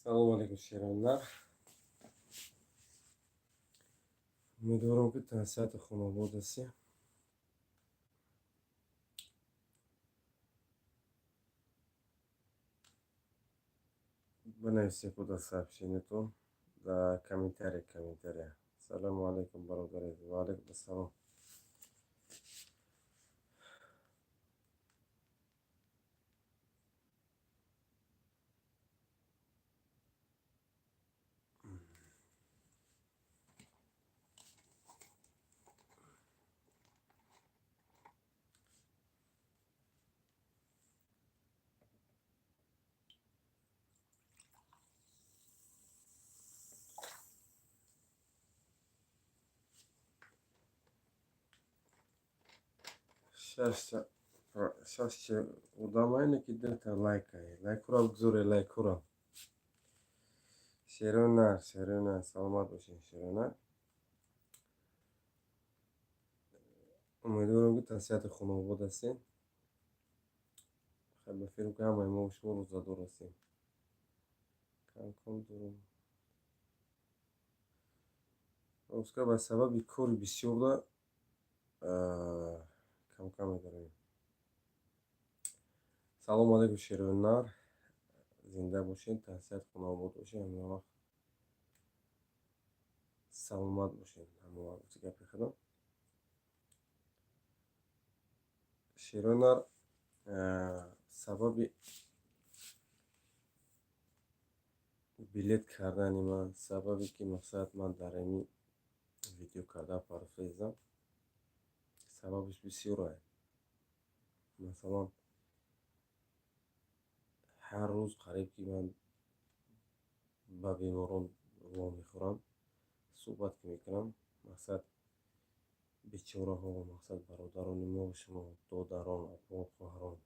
Салому алейкум, шерондар. Умедворам, ки тансиҳату хонобод ҳастем. Бинависед дар сообщениятон, дар комментария. Салому алейкум, бародари. Ва алейкум ассалом. Шашча одамайне, ки дета лайкай. Лайкура бигзоре, лайкура. Шерона, шерона, саломат бошед, шерона. Умедворам, ки тансиҳату хонобод ҳастем. Хай, ба фикрм, ки ҳамаи мо шумо рӯзадор ҳастем. Кам-кам дорум. Ростга, ба сабаби кори бисёрда кам-кам медорем. Салому алейкум, шерои. Зинда бошед, тансиҳат хонобод бошед, ҳама вақт саломат бошед. Ҳама вақт гапи худо. Шерои нар, сабаби билет кардани ман, сабабе ки мақсад ман дар ами видео кардан парфезам, сабабаш бисёр. Масалан, ҳар рӯз қариб ки ман ба беморон вомехӯрам, суҳбат ки мекунам, мақсад бечораҳо, мақсад бародарони мо, шумо, додарон, апо, хоҳарон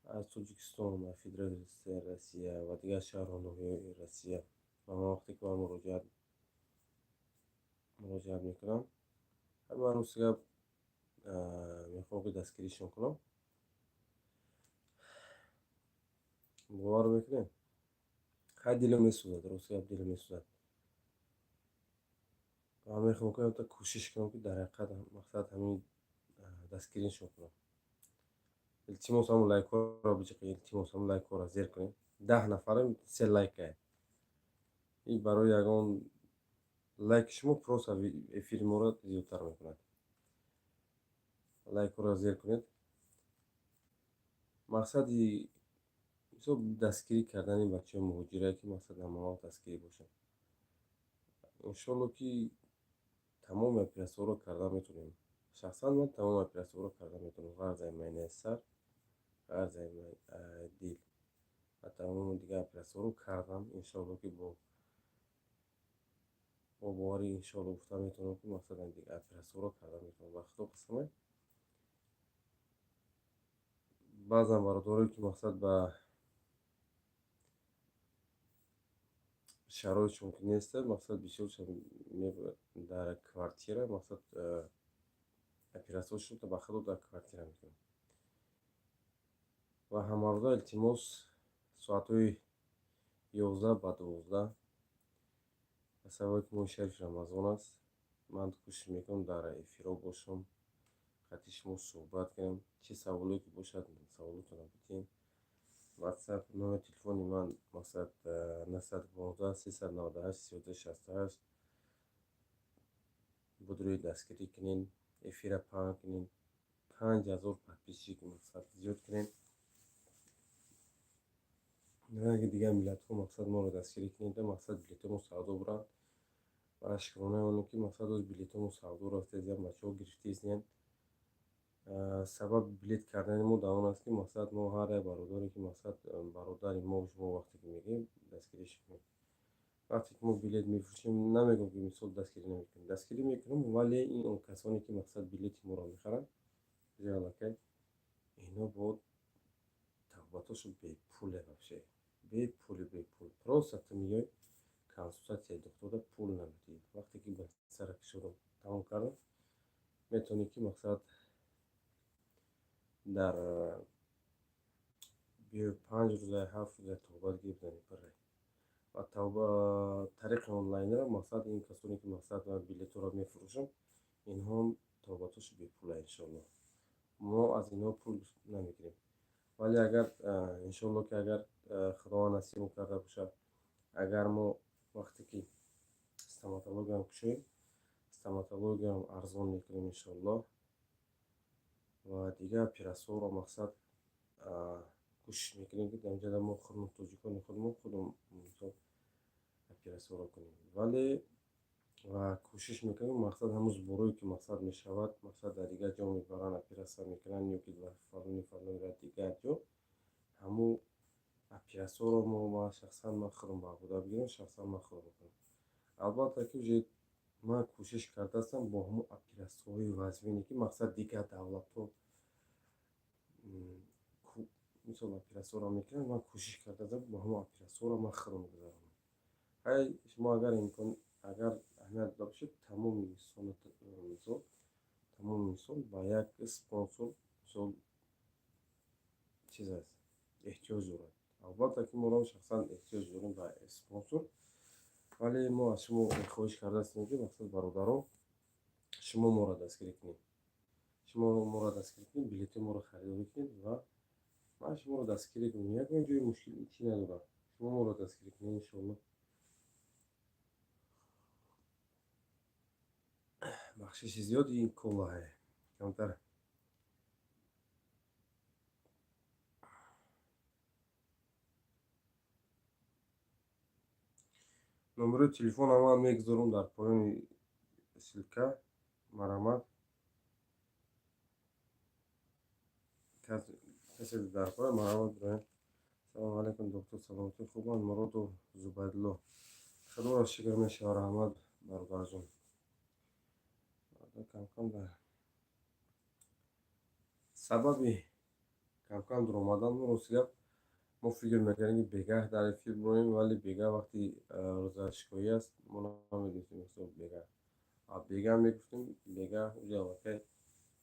аз Тоҷикистон, аз Федератсияи Россия ва дигар шаҳру ноҳияҳои Россия ба ман вақте ки ман муроҷиат мекунам, ман, рости гап, мехоҳам, ки дастгиришон кунам. Бовар мекунед, хай, дилам месӯзад, рости гап, дилам месӯзад ва мехоҳам, ки ҳамта кӯшиш кунам, ки дар ҳақиқат мақсад ҳамин дастгиришон кунам. Илтимос, ҳамон лайкҳоро биҷиқед, илтимос, ҳамон лайкҳоро зер кунед. 10 нафарам, се лайкае. Ин барои ягон лайки шумо просто эфири моро зиёдтар мекунад. Лайкҳоро зер кунед. Мақсади мисол дастгирӣ кардани бачаҳои муҳоҷирае, ки мақсад ҳамавақт дастгирӣ бошад. Иншоалло, ки тамоми оператсияҳоро карда метавонем. Шахсан ман тамоми оператсияҳоро карда метавонам, ғарз ай майнаи сар, ғарз ай дил ва тамоми дигар оператсияҳоро кардам. Иншоалло, ки бо боварӣ, иншоалло, гуфта метавонам, ки мақсад дигар оператсияҳоро карда метавонам. Ба худо қасамай, баъзан бародарое, ки мақсад ба шароитшон ки неста, мақсад бисёршон дар квартира, мақсад оператсияҳошон ба худо дар квартира мекунанд. Ва ҳамарӯза, илтимос, соатҳои 11 ба 12, ба сабаби ки моҳи шарифи Рамазон аст, ман кӯшиш мекунам дар эфирҳо бошам, қатъи шумо суҳбат кунем. Чӣ саволое ки бошад, саволотонро бидиҳем. Ватсап, номери телефони ман, мақсад, 915 398 32 68. Будрӯи дастгирӣ кунед, эфира паҳн кунед, 5000 подписчик, мақсад, зиёд кунед. Ранги дигар миллатҳо, мақсад, моро дастгирӣ кунед, мақсад, билетҳомо савдо буранд. Ва шукронаи оне, ки мақсад оз билетҳомо савдо рафтаизиям, бачаҳо гирифтаистиянд. Сабаби билет кардани мо дар он аст, ки мақсад мо ҳар як бародаре, ки мақсад бародари мо, шумо вақте ки мегӯем, дастгириш кунем. Вақте ки мо билет мефурӯшем, намегӯем, ки мисол дастгирӣ намекунем, дастгирӣ мекунем, вале ин он касоне, ки мақсад билети моро мехаранд, аллакай ино бо тавбатошон бепуле, вообще бепули, бепул. Просто ту меёй консултатсияи духтурда, пул намедиҳӣ. Вақте ки ба сара кишоро тамом кардам, метавонӣ, ки мақсад дар биёй 5 рӯза, 7 рӯза тобат гирифтани пиррай. Ва тариқи онлайнро мақсад ин касоне ки мақсад билетҳоро мефурӯшанд, инҳоам табобатҳошо бепула, иншоалло. Мо аз инҳо пул намегирем. Вале агар, иншоалло, ки агар Худованд насиб карда бошад, агар мо вақте ки стоматологиям кушоем, стоматологиям арзон мекунем, иншоалло, ва дигар оператсияҳоро мақсад кӯшиш мекунем, ки дар инҷода мо худмон, тоҷикони худмон, худмон мисол оператсияҳоро кунем. Вале ва кӯшиш мекунем, мақсад ҳамун сборое ки мақсад мешавад, мақсад дар дигар ҷо мебаранд, оператсия мекунанд ё ки фалони фалони дигар ҷо, ҳамун оператсияҳоро мо шахсан ман худам ба уҳда бигирам, шахсан ман худам мекунам. Албатта ки уже ман кӯшиш кардаастам бо ҳамун оператсияҳои вазмине, ки мақсад дигар давлатҳо мисол оператсияҳоро мекунанд, ман кӯшиш кардаастам бо ҳамун оператсияҳоро ман худам гузаронам. Ҳай, шумо агар имкон, агар аҳамият дода бошед, тамоми инсон, мисол, тамоми инсон ба як спонсор, мисол, чиз аст, эҳтиёҷ дорад. Албатта ки моро шахсан эҳтиёҷ дорем ба спонсор, вале мо аз шумо хоҳиш кардаастем, ки мақсад, бародарон, шумо моро дастгирӣ кунед, шумо моро дастгирӣ кунед, билети моро харидорӣ кунед ва ман шуморо дастгирӣ кунем. Ягон ҷои мушкил чӣ надорад, шумо моро дастгирӣ кунед, иншоалло. Бахшиши зиёд, ин колае камтар. Номерои телефона ман мегузорам дар поёни ссылка. Марҳамат, касе дар поён, марҳамат бироем. Салому алайкум, доктор, саломатӣ хубанд? Муродов Зубайдулло, Худоро шукр, мешава, раҳмат, бародарҷон. Камкам дар сабаби камкам дуромадан, рости гап, мо фикр мекардем, ки бегаҳ дар эфир бироем, вале бегаҳ вақти рӯзашикоӣ аст, мо намедонистем, мисол, бегаҳ бегаҳ мегуфтем, бегаҳ уже аллакай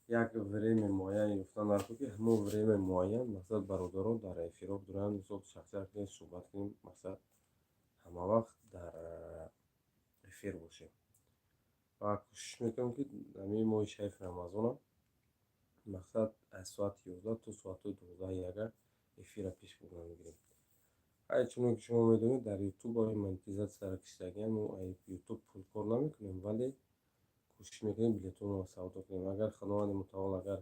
як время муайян ёфтан даркор, ки ҳамон время муайян, мақсад, бародарон дар эфирҳо бидуранд, мисол, шахсият кунем, суҳбат кунем, мақсад ҳамавақт дар эфир бошем. Ва кӯшиш мекунем, ки ҳамин моҳи шарифи Рамазона, мақсад, аз соати 11 то соатҳои 12-яга эфирра пеш бурда мегирем. Ҳай, чуноне ки шумо медонед, дар Ютуб монетизатсияро кишидагиам, мо Ютуб пул кор намекунем, вале кӯшиш мекунем билетҳоро савдо кунем. Агар Худованди мутаол, агар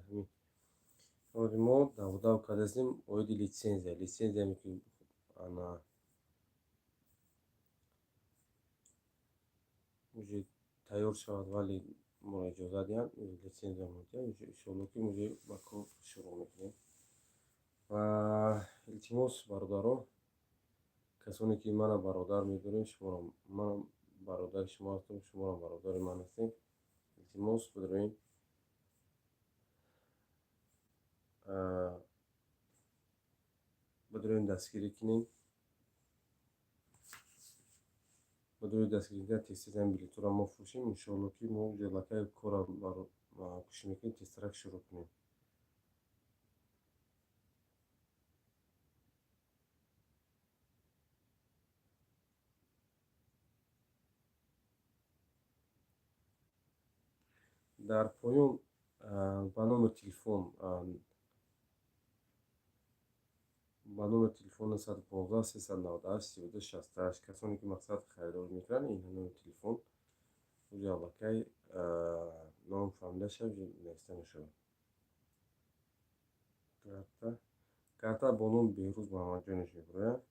ҳамин мо давдав кардастем оиди литсензия, литсензияме ки ана уже тайёр шавад, вале моро иҷоза диҳанд, литсензия диҳанд, иншоалло ки уже ба кор шурӯъ мекунем. Ва илтимос, бародаро, касоне ки мана бародар медорем, шуморо, манам бародари шумо ҳастам, шуморо бародари ман ҳастем, илтимос, бидроем, дастгирӣ кунем, бидрои дастгирӣ кунем, тез-тез ҳамин билетҳоро мо фурӯшем, иншоалло ки мо уже аллакай корро кӯшиш мекунем тезтарак шурӯъ кунем. Дар поён ба номери телефон 915 398 32 68, касоне ки мақсад харидорӣ мекунанд, ин номери телефон уже аллакай ном, фамилияша нависта мешавад. Карта бо номи Беҳрӯз Муҳаммадҷонович мебирояд.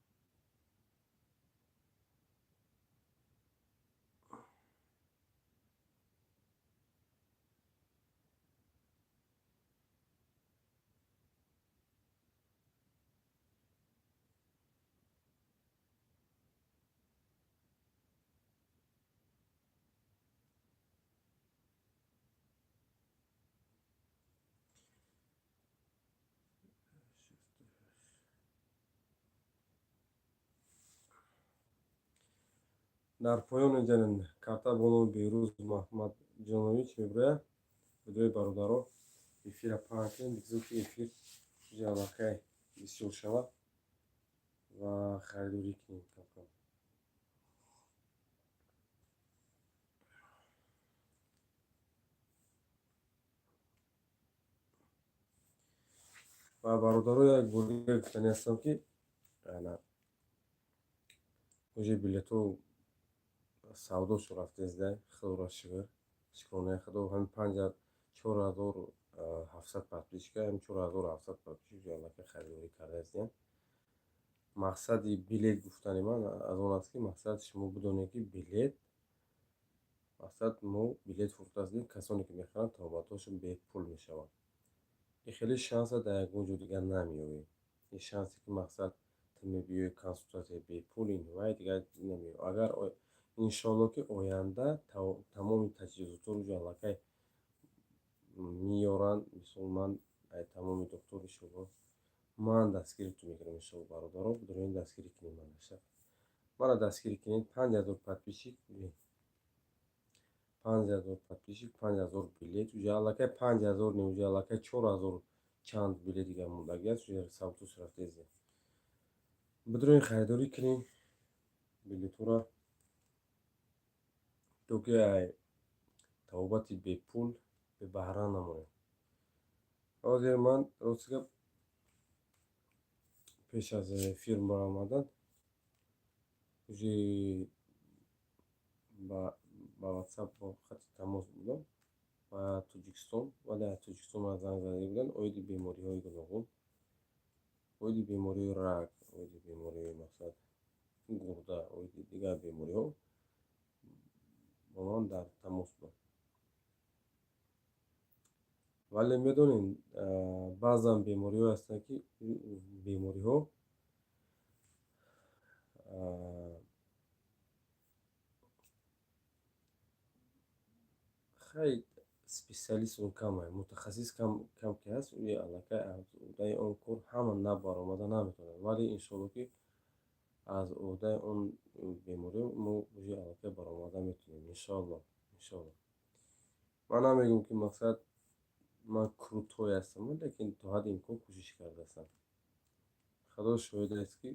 Дар поён инҷа карта бо номи Беҳрӯз Муҳаммадҷонович мебирояд. Бидои бародаро, эфира паҳн кунем, бигзор ки эфир уже аллакай бисёр шавад ва харидорӣ кунем камкам. Ва бародаро, як бор дига гуфтанӣ ҳастам, ки уже билетҳо савдошо рафтезда. Худоро шукр, шукронаи Худо, ҳамин панҷ 4700 подписчика, ҳамин 4700 подписчик аллакай харидорӣ кардаистем. Мақсади билет гуфтани ман аз он аст, ки мақсад шумо бидонед, ки билет, мақсад мо билет фурӯхтаастем. Касоне ки мехаранд, табобатҳошон бепул мешавад. Ин хеле шанса дар ягон ҷо дигар намеёбед. Ин шансе, ки мақсад ту мебиёи, консултатсия бепул, ин вай дигар намеёб. Агар иншоалло, ки оянда тамоми таҷҳизотҳоро ҷо аллакай меёранд, мисол ман тамоми духтур, иншоалло, ман дастгиритон мекунам. Иншоалло, бародаро, бидорен, дастгирӣ кунед мана, дастгирӣ кунед. 5000 подписчик, 5000 подписчик, 5000 билет. Уже аллакай 5000 не, уже аллакай 4000 чанд билет дигар мондагӣ аст. Уже савдош рафтезе. Бидорен, харидорӣ кунед билетҳоро, то ки ай табобати бепул бебаҳра намонед. Ҳозир ман, рости гап, пеш аз эфир баромадан уже ба ватсап бо хати тамос будам ба Тоҷикистон, вале аз Тоҷикистон ман занг зада буданд оиди бемориҳои гуногун, оиди бемориҳои рак, оиди бемориҳои, мақсад, гурда, оиди дигар бемориҳо бо ман дар тамос буданд. Вале медонед, баъзан бемориҳое ҳастанд, ки бемориҳо хай специалист он камай, мутахассис кам ки ҳаст, уи аллакай аз уҳдаи он кор ҳама набаромада наметавонад. Вале иншоалло, ки аз уҳдаи он бемориҳо мо уже аллакай баромада метавонем, иншоалло, иншоалло. Ман намегӯям, ки мақсад ман крутой ҳастам, лекин то ҳадди имкон кӯшиш кардаастам. Худо шоҳид аст, ки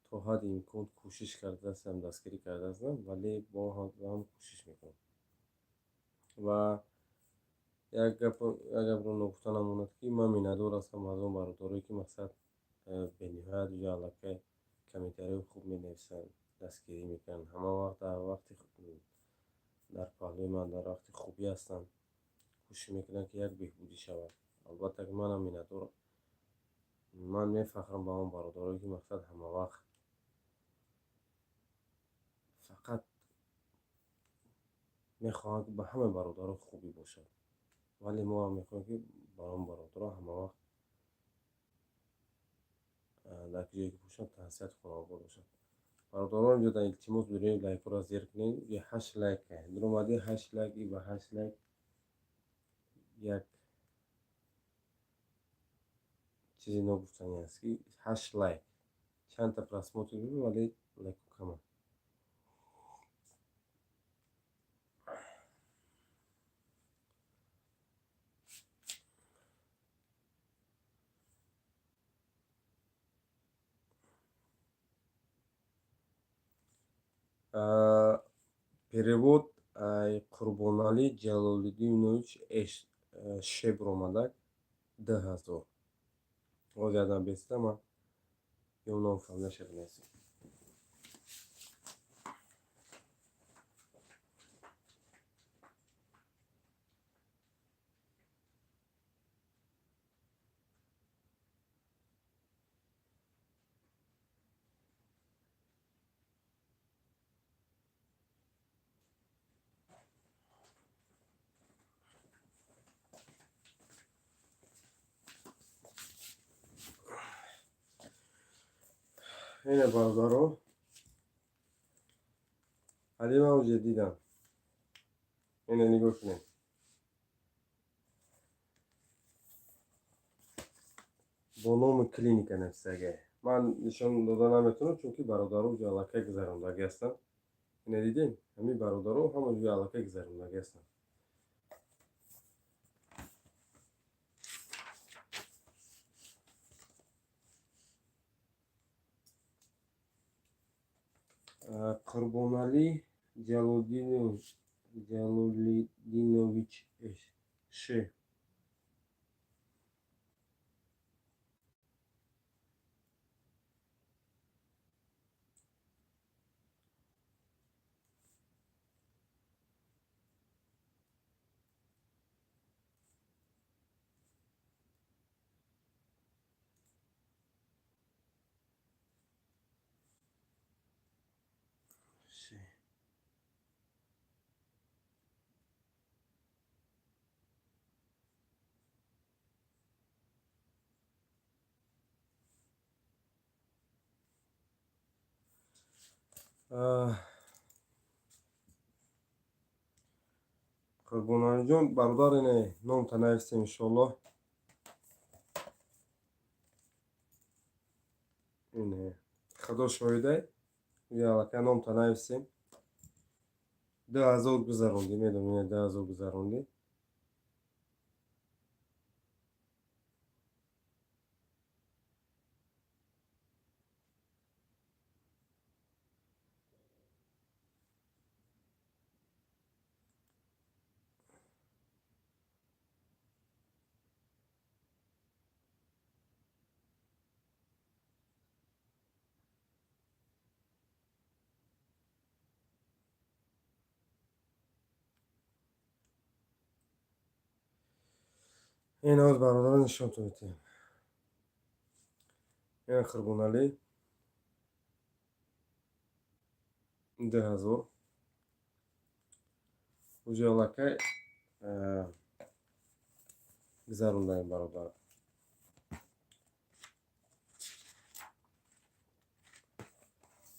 то ҳадди имкон кӯшиш кардаастам, дастгирӣ кардаастам, вале бо ҳам кӯшиш мекунам. Ва як гапро ногуфта намонад, ки ман миннатдор ҳастам аз он бародарое, ки мақсад бениҳоят уже аллакай комментариҳои хуб менависанд, дастгирӣ мекунанд, ҳама вақт дар вақти дар паҳлӯи ман, дар вақти хубӣ ҳастанд, кӯшиш мекунанд, ки як беҳбудӣ шавад. Албатта, ки манам миннатдорам, ман мефахрам ба он бародарое, ки мақсад ҳамавақт фақат мехоҳанд, ки ба ҳамаи бародаро хубӣ бошад. Вале мо ҳам мехоҳем, ки ба он бародаро ҳамавақт дар ҷое ки бошанд, тансиҳат, хонаобод бошанд. Бародарон, инҷо дар илтимос дорем, лайкҳоро зер кунед. Ҳашт лайк дуромади, ҳашт лайк, и ба ҳашт лайк як чизи ногуфтанӣ аст, ки ҳашт лайк, чандта просмотр, вале лайку каманд. Перевод Қурбоналӣ Ҷалолиддинович Шеб омадак, 2000. Ҳозир ядам беста, ман ё ном фамилияша бинависем. Ина, бародаро, ҳали ман уже дидам. Ина, нигоҳ кунед. Бо номи клиника нависагай. Ман нишон дода наметавонам, чунки бародаро уже аллакай гузарондагӣ ҳастанд. Ина, дидем, ҳамин бародаро ҳама ҷои аллакай гузарондагӣ ҳастанд. Қурбоналӣ Ҷалолиддинович Ш. Қурбоналиҷон, бародар, ине номта навистем, иншоаллоҳ. Ине, худо шоҳидай, аллакай номта навистем. 2000 гузарондӣ, медонӣ, 2000 гузарондӣ. Ин ҳоз, бародарон, нишонтон медиҳем. Ин Қурбоналӣ, 2000 уже аллакай гузарондаем, бародар.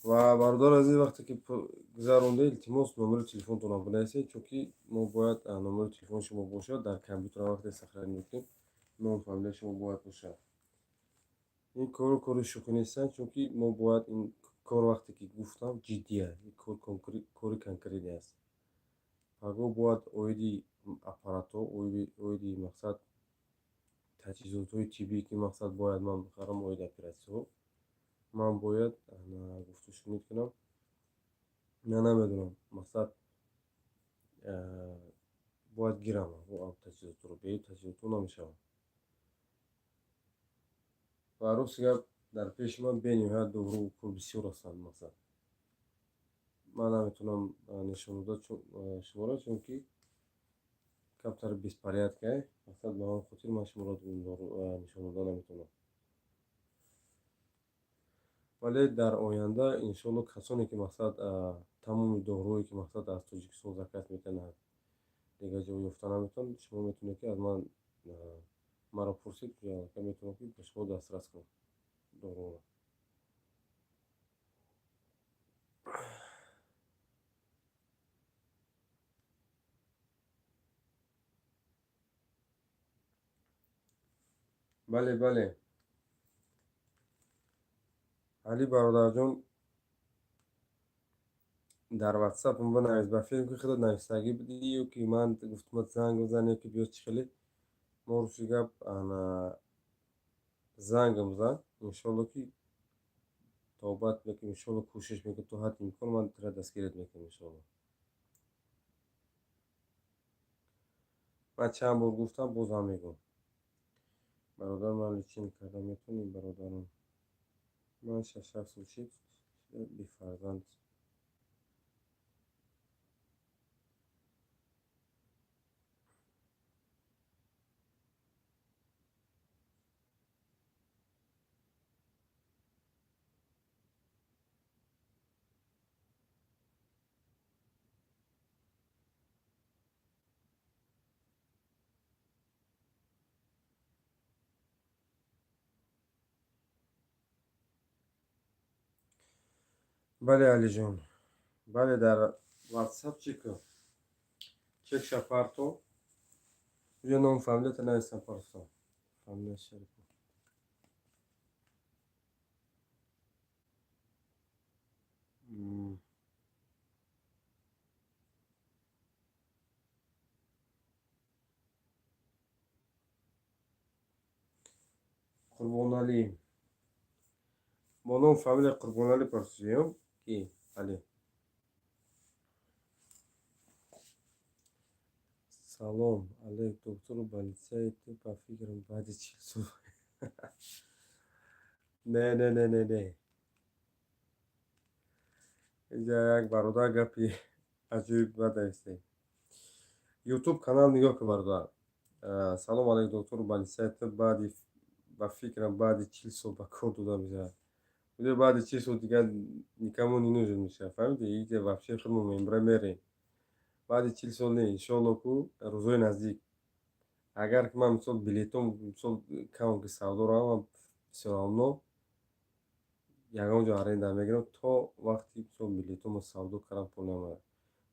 Ва, бародари азиз, вақте ки гузаронда, илтимос, номери телефонтонро бинависед, чунки мо бояд номери телефони шумо бошад дар компютер. Вақте сохранить мекунем, ном, фамилияи шумо бояд бошад. Ин кору кори шӯхӣ нестанд, чунки мо бояд ин кор, вақте ки гуфтам, ҷиддия, ин кор кори конкретный аст. Пагоҳ бояд оиди аппаратҳо, оиди, мақсад, таҷҳизотҳои тиббӣ, ки, мақсад, бояд ман бихарам, оиди оператсияҳо ман бояд гуфтушунид кунам. Ман намедонам, мақсад, бояд гирам таҷҳизотро, бе таҷҳизотҳо намешавад. Ва рости гап, дар пеши ман бениҳоят дору кор бисёр ҳастанд. Мақсад, ман наметавонам нишон дода шуморо, чунки камтар беспорядка. Мақсад, ба он хотир ман шуморо нишон дода наметавонам. Вале дар оянда, иншоалло, касоне ки, мақсад, тамоми дорӯе ки, мақсад, аз Тоҷикистон заказ метавонад, дигар ҷо ёфта наметавонад, шумо метавонед, ки аз ман маро пурсед, метавонам, ки ба шумо дастрас кунам доруро. Бале, Али бародарҷон, дар Ватсапам бинавис. Ба филм ки худат нависагӣ будӣ ё ки ман гуфтумат занг бизан, ё ки биё, чӣ хеле мо, рӯзи гап, ана зангам зан. Иншоалло, ки тавбат мекунем, иншоалло, кӯшиш мекунем, то ҳадди имкон ман тура дастгирит мекунем, иншоалло. Ман чанд бор гуфтам, боз ҳам мегӯям. Бародар, ман лечение карда метавонем, бародарон? Ман 6-7 сол шид бефарзанд. Бале, Алиҷон, бале, дар Ватсап чӣ кун, чекша парто, ё ном, фамилията нависам, парто, фамилия Шарипов. Қурбоналӣ, бо ном, фамилия Қурбоналӣ парсиём ки, Али. Салом алейк, доктор, больницаи ту, ба фикрам, баъди 40 сол. Не, не, не, не, не, инҷа як бародар гапи аҷоиб бад навистем. Ютуб канал нигоҳ кун, бародар. Салом алейк, доктор, больницаи ту баъди, ба фикрам, баъди 40 сол ба кор дода мешавад. Уже баъди 40 сол дигар никому не нужен мешавад, фаҳмиди? Иҷа вообще худмо мембра мерем. Баъди 40 сол не, иншоалло, ку рӯзҳои наздик, агар ки ман, мисол, билетом, мисол, кам ки савдо равам, всё равно ягон ҷо аренда мегирам, то вақти, мисол, билетом. Билетомо савдо кардам, пул.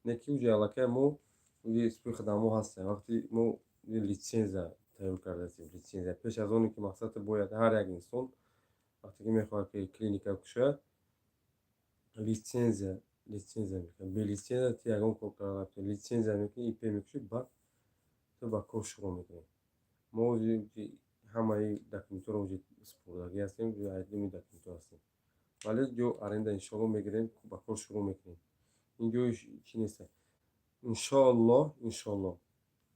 Не ки уҷа аллакай мо уҷа испои хадамо ҳастем. Вақти мо литсензия тайёр кардаастем, литсензия пеш аз оне ки мақсад бояд ҳар як инсон вақте ки мехоҳад ки клиника кушояд, лицензия мекунад. Бе лицензия ту ягон кор карда наметавонӣ. Лицензия мекунӣ, ИП мекушӣ, баъд ту ба кор шурӯъ мекунӣ. Мо ҳамаи документҳоро уҷа супурдагӣ ҳастем, айдуми документҳо ҳастем. Вале ҷо аренда иншоалло мегирем, ба кор шурӯъ мекунем. Ин ҷои чӣ нест. Иншоалло, иншоалло,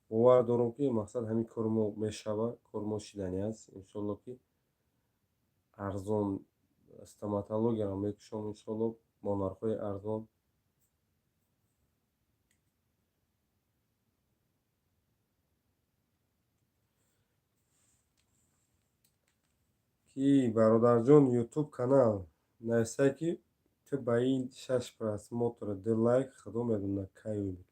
бовар дорам, ки мақсад ҳамин кори мо мешавад, кори мо шиданӣ аст. Иншоалло, ки арзон стоматологияро мекушом, иншоалло, бо нархҳои арзон. Ки бародарҷон, Ютуб канал нависай, ки ту ба ин шаш просмотр, ду лайк, худо медонад, кай мекунӣ.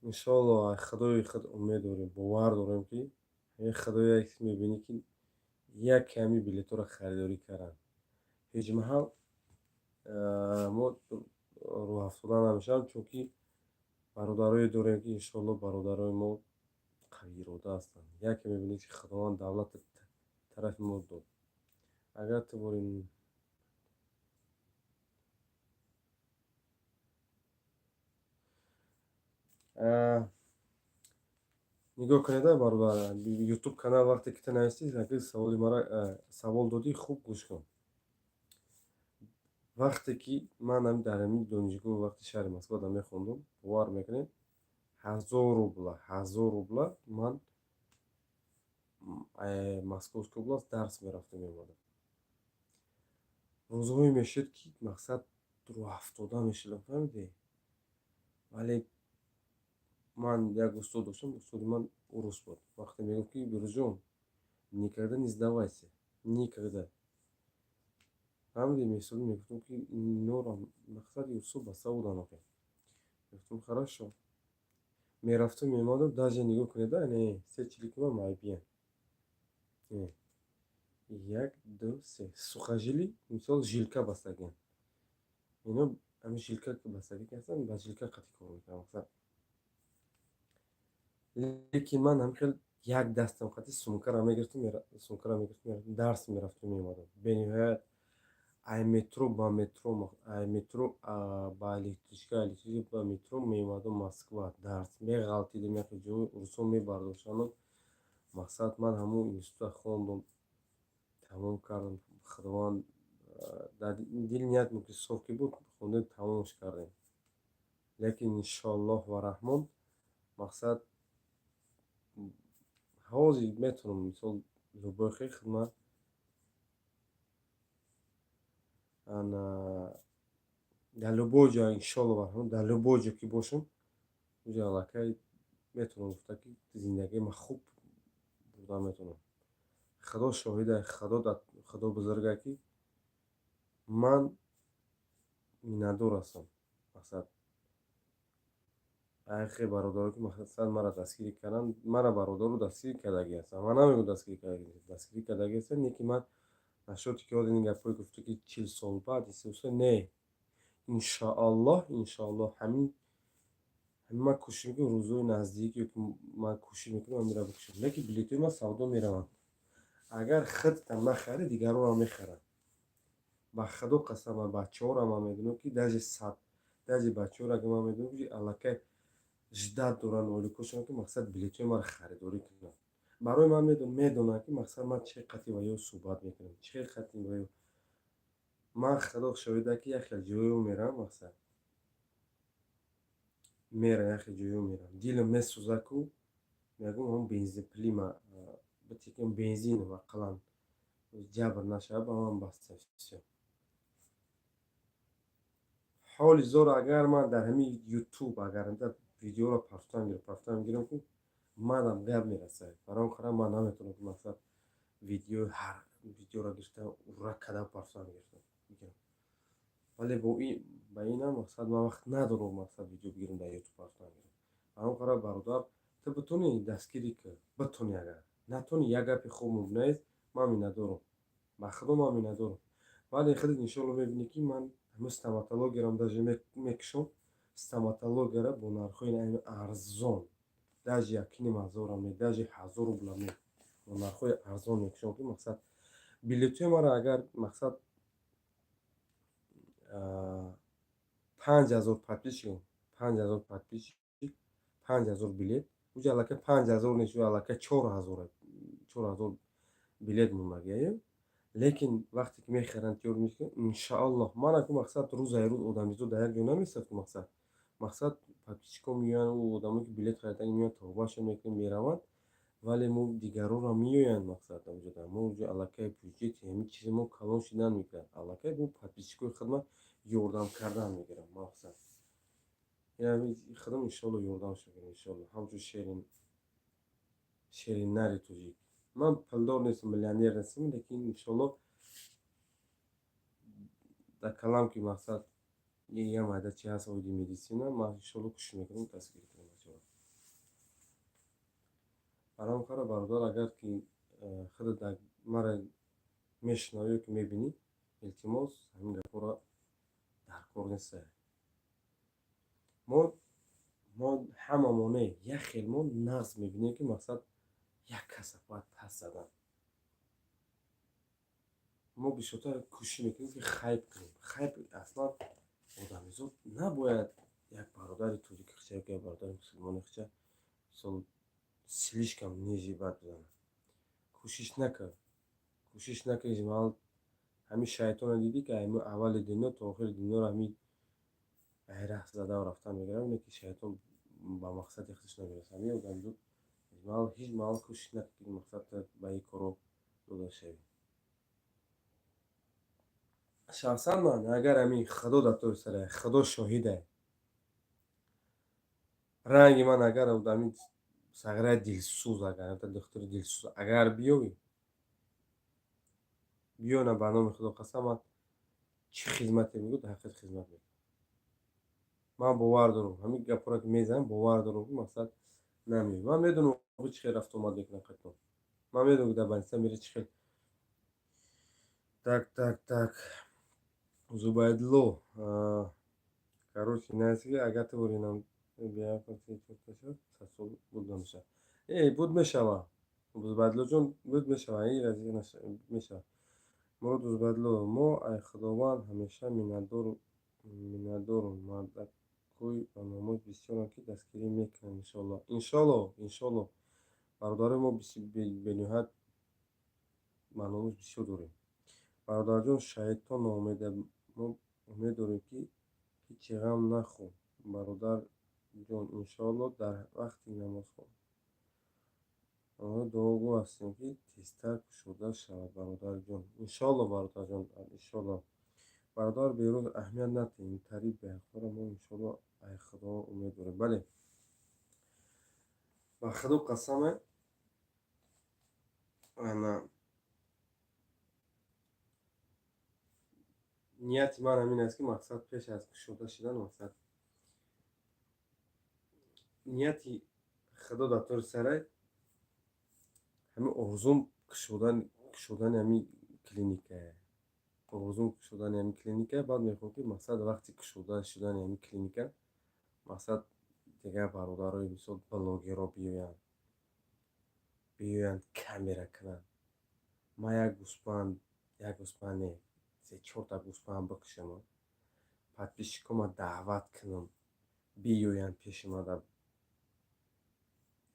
Иншоалло, худои худ умед дорем, бовар дорем, ки ҳамин худоя мебинӣ, ки як ками билетҳоро харидорӣ карданд. Ҳеҷ маҳал мо рӯҳафтода намешавам, чунки бародарое дорем, ки иншоалло бародарои мо қавиирода ҳастанд. Яке мебинӣ, ки Худованд давлати тарафи мо дод. Агар ту бори нигоҳ кунед, бародар, Ютуб канал вақте ки ту навистӣ, саволи мара савол додӣ, хуб гӯш кун. Вақте ки ман дар ҳамин донишгоҳ, вақти шаҳри Москвада мехондум, бовар мекунед, 1000 рубла, 1000 рубла ман Московская область дарс мерафтам, меомадам. Рӯзҳое мешуд, ки мақсад рӯҳафтода мешудам, фаҳмидӣ? Вале ман як устод доштам, устоди ман урус буд. Вақте мегуфт, ки Бирӯзҷон, никогда не сдавайся, никогда, фаҳмидӣ? Месодим, мегуфтам, ки инора мақсади устод баста будан охе. Мегуфтам, хорошо, мерафтам, меомадам. Даже нигоҳ кунед, не се чиликима майбиян, як, ду, се сухожилие, мисол, жилка бастагиан. Ино ҳамин жилка бастагӣ ки ҳастанд, ба жилка қатъи кор мекунам, мақсад. Лекин ман ҳамин хел як дастам қатъи сумкаро мегирифтам, дарс мерафтам, меомадам. Бениҳоят ай метро ба метро, ай метро ба электричка, электричка ба метро меомадам Москва, дарс меғалтидем, яке ҷои урусҳо мебардоштанам. Мақсад, ман ҳамун института хондум, тамом кардам. Худованд дар дили ният ки соф ки буд, хондем, тамомш кардем. Лекин иншоаллоҳ ва раҳмон, мақсад, ҳозир метавонам, мисол, любой хел хидмат ана дар любой ҷо, иншоалло раҳмон, дар любой ҷо ки бошам, уҷа аллакай метавонам гуфта, ки зиндагии ман хуб бурда метавонам. Худо шоҳида, худо бузурга, ки ман миннатдор ҳастам, мақсад, айхе бародаро, ки мақсад маро дастгирӣ карданд. Мара бародаро дастгирӣ кардагӣ ҳастанд. Ман намегӯям дастгирӣ кардагӣ, дастгирӣ кардагӣ ҳастанд. Не ки ман нашоти ки ҳозир ин гапҳое гуфта, ки 40 сол баъд истеҳсол не. Иншоаллоҳ, иншоаллоҳ, ҳамин ман кӯшиш мекунам, рӯзҳои наздик ё ки ман кӯшиш мекунам ҳаминро бикушам. Лекин билетҳои ман савдо мераванд. Агар худтам нахарӣ, дигаронам мехаранд. Ба худо қасам, ман бачаҳоро ман медонам, ки даже сад, даже бачаҳоро ки ман медонам, ки аллакай ждать доранд оликошон, ки мақсад билетҳои маро харидорӣ кунанд. Барои ман медонанд, ки мақсад ман чӣ қати ва ё суҳбат мекунам, чӣ қати ва ё ман. Худо шоҳида, ки як хел ҷойҳо меравам, мақсад мерам, як хел ҷойҳо мерам, дилам месӯзад ку, мегӯям, ҳамн бензин пулима битекам, бензинам ақаллан ҷабр нашавад, ба ман баста, всё. Ҳоли зор, агар ман дар ҳамин Ютуб агар видеоро партофтан гирам ку, манам гап мерасад. Барои он қадар ман наметавонам, ки мақсад видеои ҳар видеоро гирифта, ура када партофтан гирам. Вале бо ба инам мақсад ман вақт надорам, мақсад видео бигирам, дар Ютуб партофтан гирам. Барои он қадар, бародар, ту битонӣ, дастгирӣ кун, битонӣ. Агар натонӣ, як гапи хуб мубнаист, ман миннатдорам, ба худо ман миннатдорам. Вале худат иншоалло мебинӣ, ки ман Ҳамин стоматологиярам даже мекушом, стоматологияра бо нархҳои арзон, даже 1,5 ҳазорам не, даже 1000 рублам не, бо нархҳои арзон мекушом, ки мақсад билетҳои маро агар мақсад 5000 подписчик, 5000 подписчик, 5000 билет, уҷа аллакай 5000 нест, аллакай 4000, 4000 билет мондагиаю. Лекин вақте ки мехаранд, тиёр мекунанд, иншааллоҳ. Мана ку мақсад рӯзаи рӯз одамизод дар як ҷо наместад ку. Мақсад подписчикҳо меоянд, одамое ки билет харидаги меоянд, тавбаашон мекунанд, мераванд, вале мо дигарора меоянд. Мақсад уҷода мо уҷа аллакай бюҷети ҳамин чизи мо калон шудан мегирад, аллакай бо подписчикҳои худман ёрдам кардан мегирам. Мақсад худам иншоалло ёрдамш мекунам, иншоалло, ҳамчун шерин шеринари тоҷик. Ман пулдор нестам, миллионер нестам, лекин иншоалло дар калам ки мақсад я майда чи ҳаст оиди медицина, ман иншоалло кӯшиш мекунам дастгирӣ кунам бачаҳоро. Барои хара, бародар, агар ки худат мара мешунавӣ ё ки мебинӣ, илтимос, ҳамин гапҳоро дар кор нестае. Мо ҳамамо не, як хел мо нағз мебинем, ки мақсад як каса бояд пас задан. Мо бисёртар кӯшиш мекунем, ки хайп кунем. Хайп аслан одамизод набояд як бародари тоҷики хича ё як бародари мусулмони хича мисол слишком ниже бад бизанад. Кӯшиш накар, кӯшиш накар. Ҳамин шайтонро дидӣ, ки аввали дунё то охири дунёро ҳамин байрақ задаву рафтан мегирад, ине ки шайтон ба мақсади худаш намерасад. Ҳамин одамизод ҳеҷ маҳал кӯшиш накард, ки мақсад ба ин корҳо дода шавӣ. Шахсан ман, агар ҳамин Худо дар тори сара, Худо шоҳиде, ранги ман агар ҳамин сағираи дилсӯз, агар духтури дилсӯз агар биёвӣ, биёна, ба номи Худо қасам, ман чӣ хизмате мегӯ, дар ҳақиқат хизмат мекунам. Ман бовар дорам, ҳамин гапҳоро ки мезанам, бовар дорам, ки мақсад намеояд. Ман медонам, чӣ хел рафту омад мекунам қатъан. Ман медонам, ки дар больница мерӣ, чӣ хел. Так, так, так, Зубайдулло, короче, наски, агар ту боринам буд намешавад. Э, буд мешава, Зубайдуллоҷон, буд мешава, мешава. Мурод Зубайдулло, мо ай Худованд ҳамеша миннатдорум. Мардакҳои баномус бисёранд, ки дастгирӣ мекунанд, иншоалло, иншоалло, иншоалло. Бародарои мо бениҳоят баномус бисёр дорем. Бародарҷон, шайтон ноумеда, мо умед дорем, ки ҳечи ғам нахӯр, бародарҷон, иншоалло. Дар вақти намозхон дуогӯ ҳастем, ки тезтар кушода шавад, бародарҷон, иншоалло, бародарҷон, иншоалло. Бародар Берӯз, аҳамият надиҳ ин тари беҳақҳоро, мо иншоалло ай Худо умед дорем. Бале, ба Худо қасаме, ана нияти ман ҳамин аст, ки мақсад пеш аз кушода шудан, мақсад нияти Худо дар тори сарай, ҳамин орзум кушодани ҳамин клиника, орзум кушодани ҳамин клиника. Баъд мехоҳам, ки мақсад вақти кушода шудани ҳамин клиника, мақсад дигар бародарои мисол блогерҳо биёянд, камера кунанд. Ман як гӯспанд, як гӯспанд не, се чорта гӯспанд бикушам, подписчикома даъват кунам, биёянд пеши ма,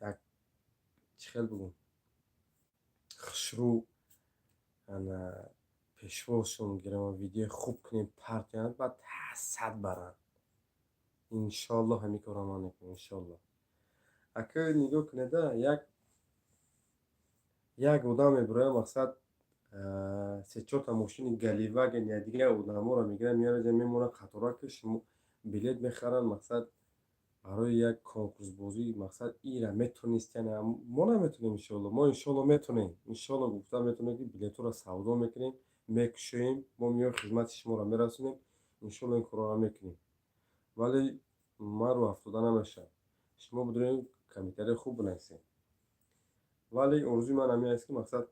як чӣ хел бигӯм, хушрӯ ана пешвозшон гирам, видеои хуб кунем, партоянд, баъд ҳасад баранд. Иншоалло, ҳамин корро ман мекунам, иншоалло. Ака, нигоҳ кунеда, як одам мебирояд, мақсад се чорта мошини Галиваген я дигар одаморо мегирад, меорад, мемонад қатора, ки шумо билет мехаранд, мақсад барои як конкурсбозӣ. Мақсад ира метонистян, мо наметонем. Иншоалло, мо иншоалло метонем, иншоалло гуфта метонем, ки билетҳоро савдо мекунем, мекушоем, мо меоем, хизмати шуморо мерасонем, иншоалло, ин корро мекунем. Вале ман рӯҳафтода намешавам, шумо бидонед, комментарияи хуб бинависед. Вале орзуи ман ҳамин аст, ки мақсад,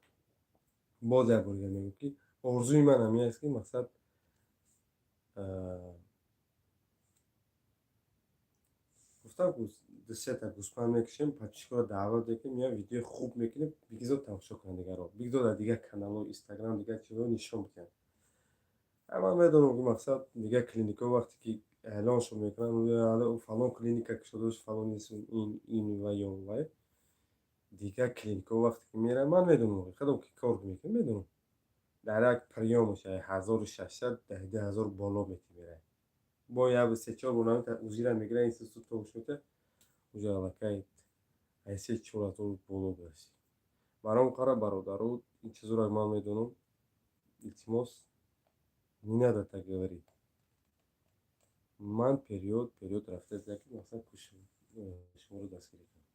боз як бор дигар мегӯям, ки орзуи ман ҳамин аст, ки мақсад Гуфтам, ду-сета гӯспанд мекушем, подписчикоро даъват мекунем, я видеои хуб мекунем, бигзор тамошо кунанд дигарро, бигзор дар дигар каналҳо, Инстаграм, дигар чизҳо нишон бидиҳанд. Ман медонам, ки мақсад дигар клиникҳо вақте ки эълоншон мекунанд, фалон клиника кушода, фалон ин ва ё вай, дигар клиникҳо вақте ки мераванд, ман медонам, худам ки кор мекунам, медонам, дар як приёмаш 1600, 2000 боло мети меравад. Бо як се-чор бор намета узира мегирад, институт тобуш мета, уже аллакай ай 3-4 ҳазор боло бирасӣ. Баром қара, бародаро, ин чизоро ман медонам. Илтимос, не надо так говорить. Ман период рафта, ки мақсад шуморо дастгирӣ кунам.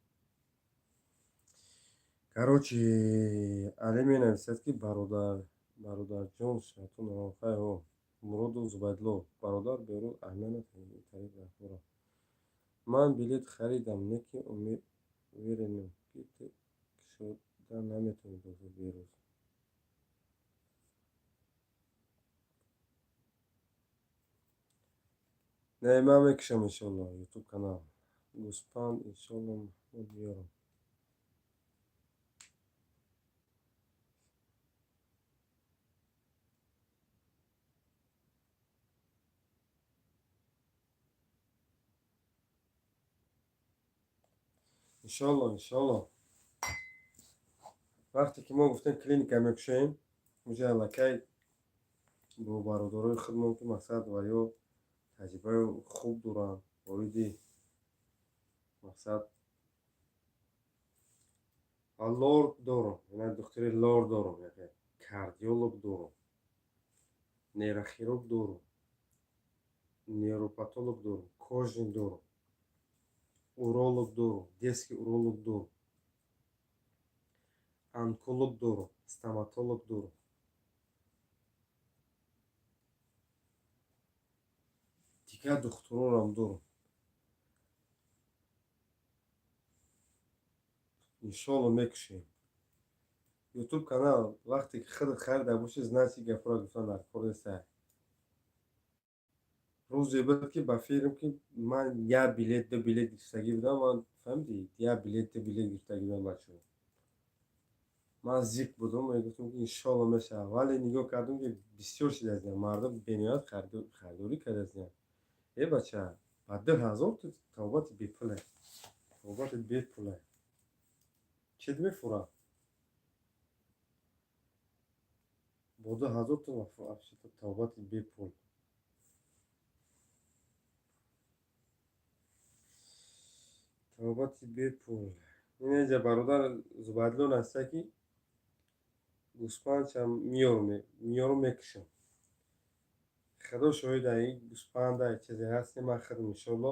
Короче, Али менависад, ки бародар, бародарҷон, шартон хайр. Муродов Зубайдулло, бародар Берӯз Аҳмедов, тариқ раҳбара. Ман билет харидам, не ки уверенам, ки ту кушода наметавонӣ, доктор Берӯз. Не, ман мекушам, иншолло, ютуб канал. Гӯспанд, иншолло, Маҳмуд меёрам. Иншолло, иншолло. Вақте ки мо гуфтем, клиника мекушоем, уже аллакай бо бародарои худмон, ки мақсад ва ё таҷрибаи хуб доранд оиди мақсад лор дорум, духтури лор дорум, кардиолог дорум, нейрохирург дорум, нейропатолог дорум, кожный дорум, уролог дорум, детский уролог дорум, онколог дорум, стоматолог дорум, дигар духтурорам дорум. Иншолло, мекушем ютуб канал. Вақте ки худат харида бошӣ, значит, гапро гуфтан дар кор неста. Рӯзе буд, ки ба фикрам, ки ман як билет, ду билет гирифтагӣ будам. Ман, фаҳмидӣ, як билет, ду билет гирифтагӣ будам, бачаҳо. Ман зиқ будам, мегуфтам, ки иншолло мешавад, вале нигоҳ кардам, ки бисёр шидаастям, мардум бениҳоят харидорӣ кардаастям. Э, бача, ба 2000 ту табобати бепуле, табобати бепуле чед мефурад. Бо 2000 ту табобати бепул. Табобати бепул. Инеҷа бародар Зубайдулло наста, ки гӯспандчам меёрум, мекушам. Худо шоҳида, ин гӯспанда чизе ҳаст, ки ман худам, иншолло,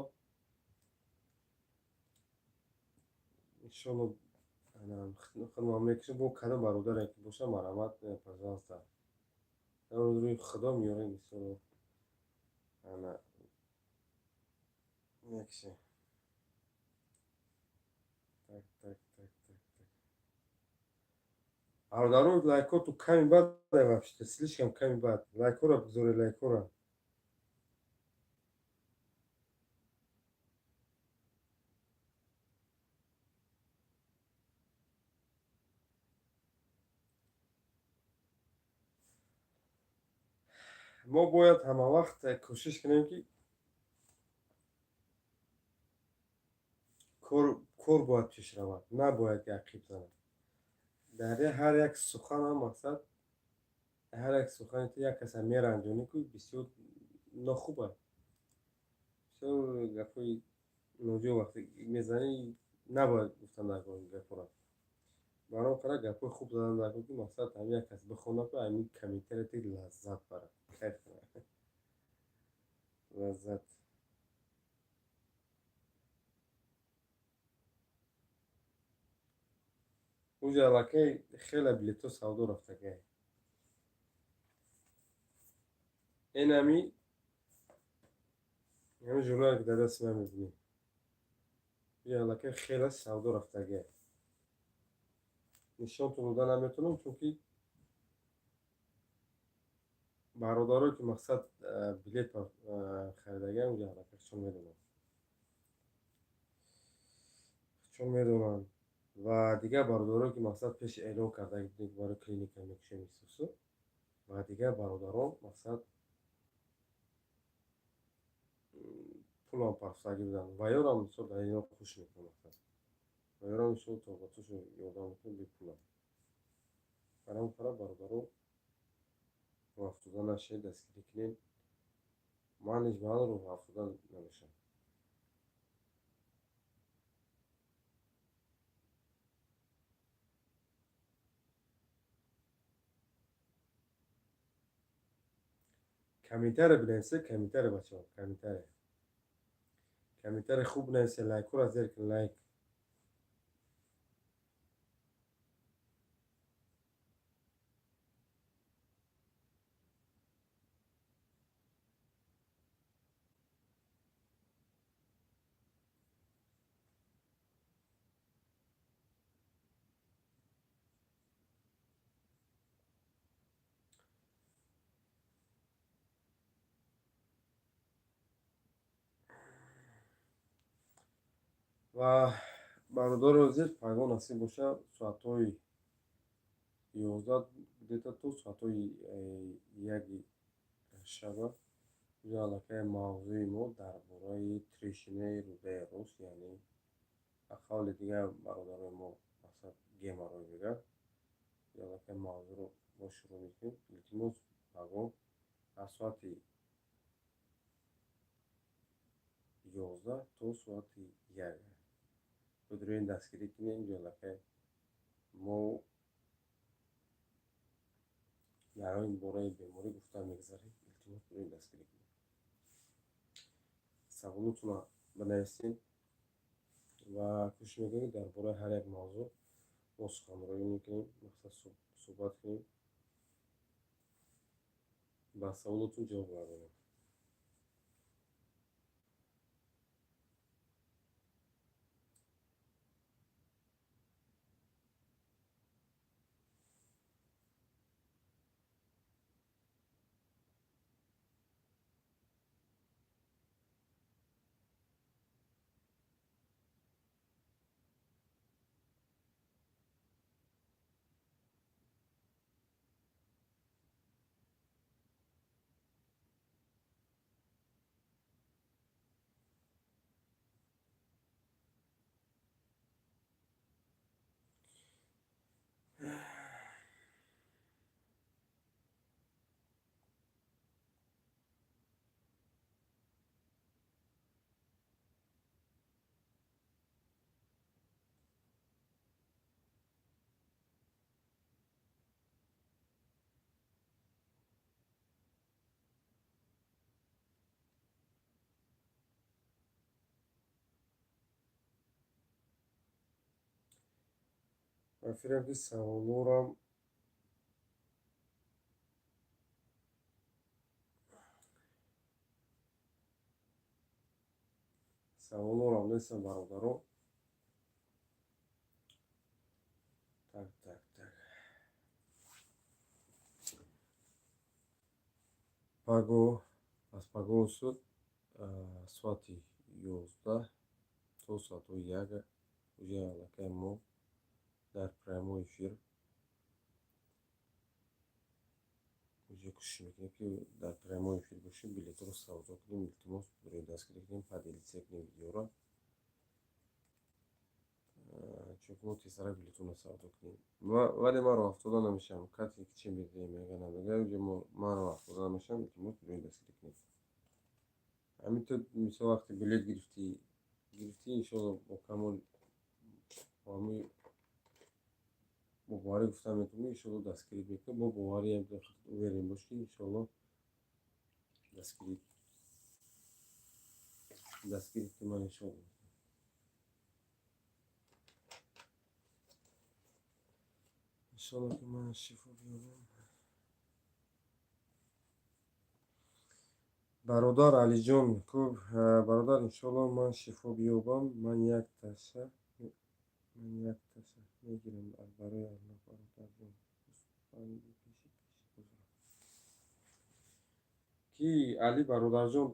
иншолло, худам мекушам. Бо кадом бародаре ки боша, марҳамат, пожалуйста, рӯи худо меёрем, иншолло, ана мекушем. Так, так, так, так, так. Бародаро, лайкоту ками бад, вообще слишком ками бад. Лайкора бигзоред, лайкора. Мо бояд ҳамавақт кӯшиш кунем, ки кор бояд пеш равад, набояд ки ақиб занад. Дар ҳар як суханам, мақсад, ҳар як сухане ту як каса меранҷонӣ, ку бисёр нохуб аст. Бисёр гапҳои ноҷо вақте мезанӣ, набояд гуфтан дар гапҳоро. Баром қара гапҳои хуб задан дар, ки мақсад ҳамин як кас бихонад, ҳамин комментария ти лаззат барад, кайф кунад, лаззат. Уҷа аллакай хеле билетҳо савдо рафтагай. Энами ҳамин журнале, ки дар дасти ман мебинӣ, уҷа аллакай хеле савдо рафтагай. Нишонтон дода наметавонам, чунки Бародаро, ки мақсад билет харидагиам, уҷа аллакай худшон медонанд, худшон медонанд. Ва дигар бародаро, ки мақсад пеши эълон карда будем, ки барои клиника мекушем исусу, ва дигар бародарон мақсад пулам партофтагӣ буданд, ва ёрам мисол дар ино хуш мекунам, мақсад ва ёрам мисол тобатошо ёрдам мекунам бепулам. Барам фара бародаро, рӯҳафтода нашед, дастгирӣ кунед. Ман низ ба рӯҳафтода намешавам. Комментария бинависе, комментария, бачаҳо, комментария, комментария хуб бинависе, лайкҳоро зер кун, лайк. Ва бародари азиз, пагоҳ насиб боша, соатҳои 11 где-то то соатҳои 1 шаба уҷа аллакай мавзӯи мо дар бораи трещинаи рӯдаи рост, яъне ба қавли дигар бародарои мо мақсад геморрой мегӯяд, аллакай мавзӯъро мо шурӯъ мекунем. Илтимос, пагоҳ аз соати 11 то соати 1 бидурен дастгирӣ кунем. Ҷо аллакай мо дар ин бораи беморӣ гуфта мегзарем. Илтимос, бидурен дастгирӣ кунем, саволотонро бинависем ва кӯшиш мекунем, дар бораи ҳар як мавзӯъ мо суханронӣ мекунем, мақсад суҳбат кунем, ба саволотон ҷавоб гардонем. Ман фикрам, ки саволорам нестам, бародаро. Так, так, так, пагоҳ, аз пагоҳ суд соати 11 то соатҳои 1 уҷа аллакай мо дар прямой эфир уҷа кӯшиш мекунем, ки дар прямой эфир бошем, билетҳоро савдо кунем. Илтимос, рӯи дастгирӣ кунем, поделиться кунем видеоро, чунки мо тезтарак билетонро савдо кунем. Вале ман роҳафтода намешавам. Касе ки чи медиҳем, мега, намега, уҷа ман роҳафтода намешавам. Илтимос, рӯи дастгирӣ кунем. Ҳамин то мисол вақте билет гирифтӣ, иншоалло, бо камол ҳамин бо боварӣ гуфта метавонем, иншоалло, дастгирӣ мекунем. Бо боварӣ уверен бош, ки иншоалло дастгирӣ ки ман иншоалло. Иншоалло, ки ман шифо биёбам. Бародар Алиҷон, куб бародар, иншоалло, ман шифо биёбам, ман якташа мегирам барои Аллоҳ, бародарҷон. Гӯсфанди пеши пеши гузарам. Ки Али бародарҷон,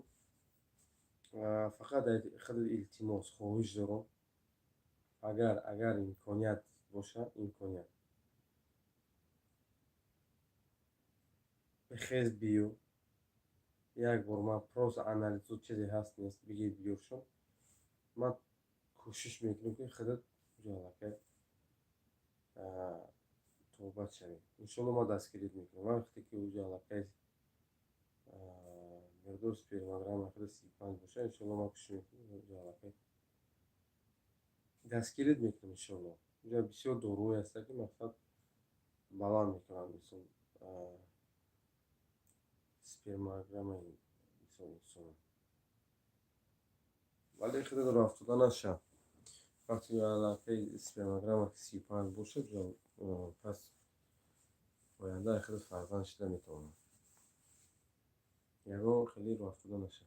фақат хеле илтимос, хоҳиш дорам, агар имконият бошад, имконият бихез биё, як бор ман просто анализо чизе ҳаст нест, бигир биёршон, ман кӯшиш мекунам, ки худат ҷалакай тобат шавӣ. Иншолло ман дастгирит мекунам. Вақте ки уҷа аллакай миқдори спермограмма хеле 35 бошад, иншолло ман кӯшиш мекунам, уҷа аллакай дастгирит мекунам. Иншолло уҷа бисёр доруҳое ҳастанд, ки мақсад баланд мекунанд, мисол, спермограммаи мисол инсона. Вале худат рафтода наша. Вақте аллакай спермограмма 35 бошад, пас оянда худат фарзанд шида метавонад. Ягон хеле роҳафтода наша.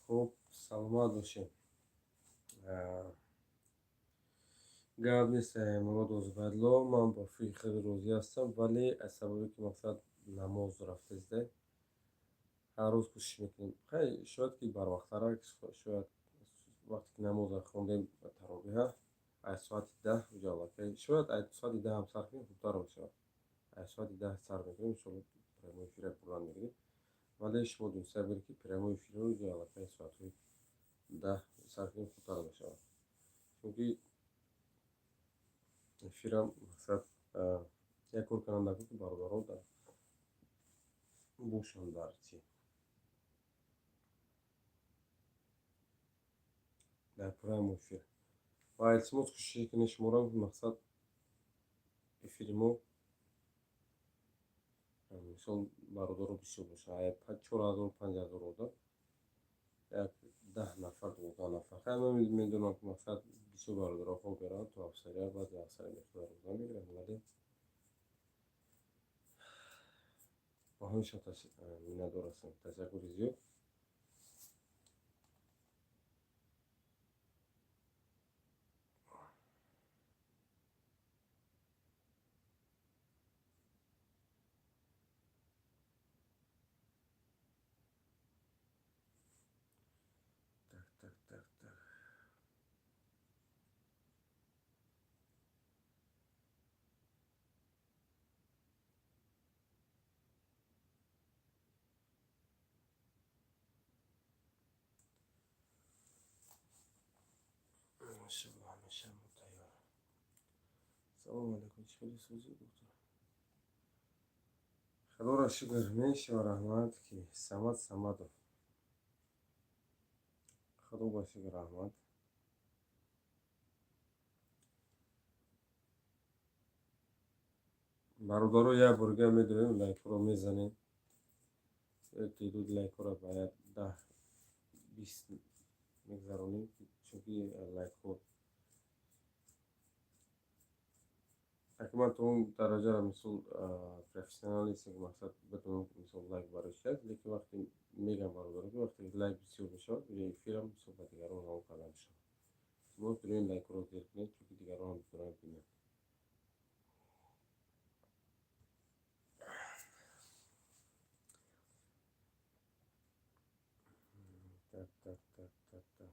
Хуб, саломат бошед. Гап нест, Мурод Озбайдло, ман бо фикри хеле розӣ ҳастам, вале аз сабабе ки мақсад намоз рафта иста, ҳар рӯз кӯшиш мекунем. Хай, шояд ки барвақттарак, шояд вақте ки намозро хондем таровиҳа, аз соати 10 уҷа аллакай, шояд аз соати 10 ҳам сар кунем, хубтар мешавад. Аз соати 10 сар мекунем, иншолло прямой эфира пурра мегирем. Вале шумо дӯста биред, ки прямой эфирро уҷа аллакай соатҳои 10 сар кунем, хубтар мешавад. Чунки эфирам мақсад як кор кардан дар ки бародарон дар бошанд дар чи дар прямой эфир. Ва илтимос, кӯшиш кунед шуморо, мақсад эфири мо мисол бародаро бисёр бошад, 4000, 5000 одам, як 10 нафар, 12 нафар. Хай, ман медонам, ки мақсад бисёр бародаро хоб мераванд то афсария, баъзе афсария меқдор рӯза мегиранд, вале бо ҳамеша миннатдор ҳастам. Ташаккури зиёд. Так, так, так, так. Иншалло ҳамеша мо тайёр. Салому алайкум, чӣ хеле сӯзи, доктор? Худоро шукр, мешава, раҳмат, ки Самад Самадов. Худо ба шукр, раҳмат. Бародаро, як борга медонем, лайкҳоро мезанем. Теъдоди лайкҳоро ба як 10, 20 мегзаронем, чунки лайкҳо аки ман то он дараҷаро мисол профессионал нестем, ки мақсад битонам мисол лайк барои чи аст, лекин вақте мегам бародаро, ки вақте лайк бисёр мешавад, эфирам мисол ба дигарон равон карда мешавад. Шумо дурен лайкҳоро зер кунед, чунки дигарон ҳам битонанд бинанд. Так, так, так, так, так.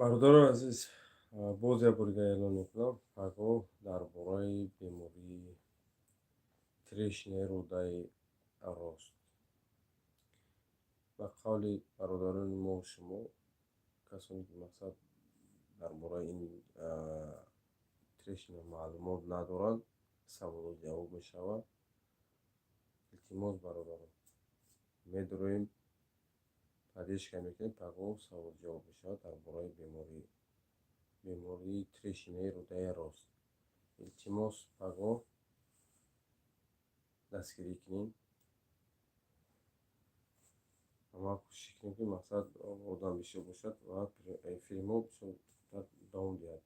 Бародарони азиз, боз як бори дигар эълон мекунам: пагоҳ дар бораи бемории трещинаи рӯдаи рост. Ба қавли бародарони мо, шумо касоне ки мақсад дар бораи ин трещина маълумот надоранд, саволу ҷавоб мешавад. Илтимос, бародарон, медуроем, поддержка мекунем. Пагоҳ саволу ҷавоб мешавад дар бораи бемории трещинаи рӯдаи рост. Илтимос, пагоҳ дастгирӣ кунем ва ма кӯшиш кунем, ки мақсад одам бисёр бошад ва эфири мо бисёр давом диҳад.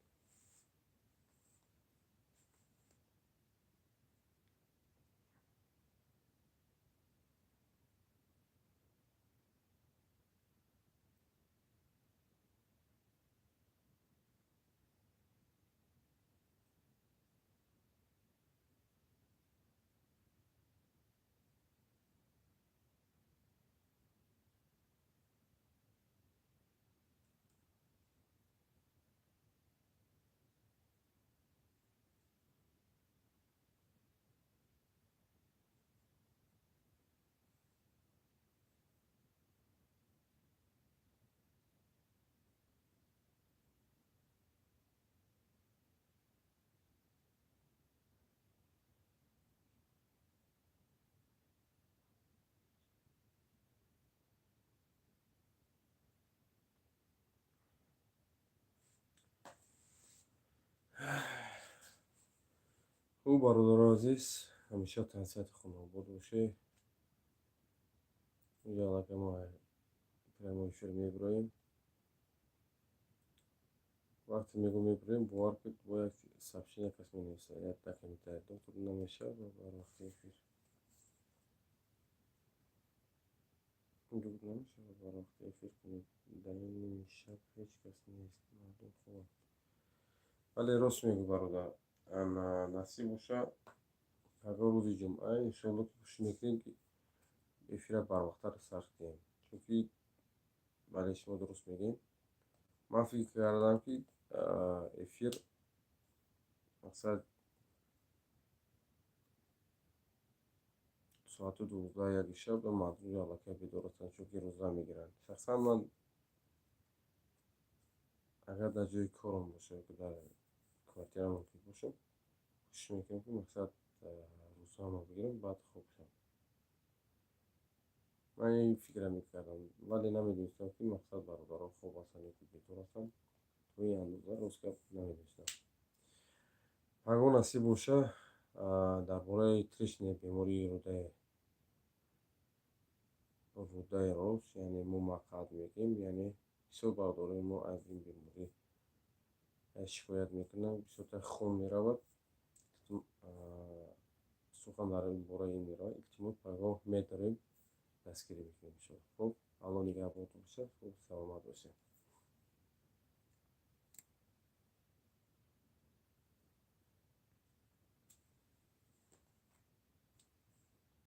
Хуб, бародарони азиз, ҳамеша тансиҳати хонобод бошед. Инҷо аллакай мо прямой эфир мебироем. Вақте мегӯ мебироем, бовар кунед, бо як сообщение кас менависад, як комментарий: «Доктор, намешавад бар вақти эфир, доктор, намешавад бар вақти эфир кунед, дар ин ними шаб ҳеҷ кас нест, мардум хобанд». Бале, рост мегӯ, бародар. Насиб боша, пагоҳ рӯзи ҷумъа, иншоалло, ки кӯшиш мекунем, ки эфира барвақттар сар кунем, чунки бале, шумо дуруст мегӯед. Ман фикр кардам, ки эфир мақсад соати 12-1 шаб мардум аллакай бедор ҳастанд, чунки рӯза мегиранд. Шахсан ман агар дар ҷои корам бошам ё дар квартирамон ки бошам, кӯшиш мекунам, ки мақсад рӯзаамро бигирам, баъд хоб шавам. Ман ин фикра мекардам, вале намедонистам, ки мақсад бародарон хоб ҳастанд ё ки бедор ҳастанд то ин андоза. Рост гап, намедонистам. Пагоҳ насиб боша, дар бораи трещинаи бемории рӯдаи рост, яъне мо мақъад мегӯем, яъне бисёр бародарони мо аз ин беморӣ шикоят мекунанд, бисёртар хун меравад. Сухан дар бораи ин меравад. Илтимос, пагоҳ медорем, дастгирӣ мекунем.